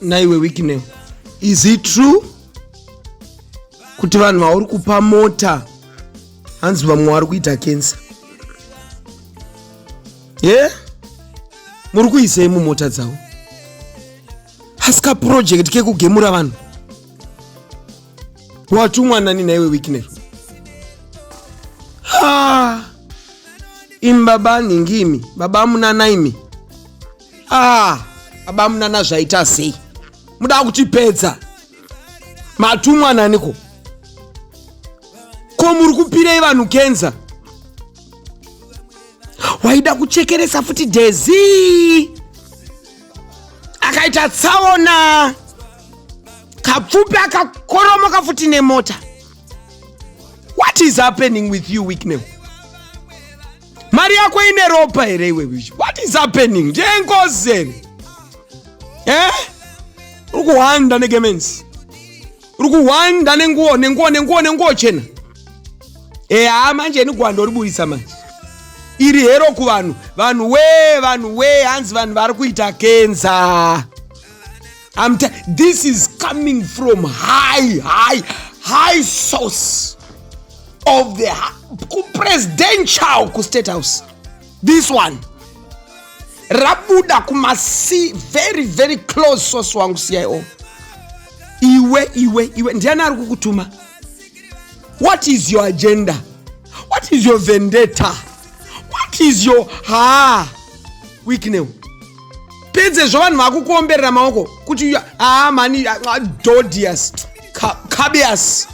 Naiwe Wicknell, is it true kuti vanhu vauri kupa mota hanzi vamwe vari kuita kensa? Ye yeah? Muri kuisei mumota dzavo? Asi kaproject kekugemura vanhu watumwa nani naiwe Wicknell? Ha, imi baba nhingi, imi baba munana, imi. Ah, baba munana, zvaita sei? Muda kutipedza? Matumwa naniko? Ko muri kupirei vanhu kenza? Waida kuchekeresa futi Dhezi akaita tsaona, Kapfupi akakoromoka futi nemota. What is happening with you, Wicknell? Mari yako ine ropa here iwe? What is happening? Ndengozi here, eh? Uri kuhwanda negemenzi, uri kuhwanda nenguo, nenguo, nenguo, nenguo chena. Eha, manje ini gwando riburisa manje iri hero kuvanhu. Vanhu we, vanhu we, hanzi vanhu vari kuita kenza. This is coming from high, high, high source of the presidential, kuState House. This one rabuda kumasi very, very close source wangu CIO. Iwe, iwe, iwe, ndiani ari kukutuma? What is your agenda? What is your vendetta? What is your, ha, Wicknell, pedzezvo vanhu vakukuomberera maoko kuti, ha, mani, dodius cabias.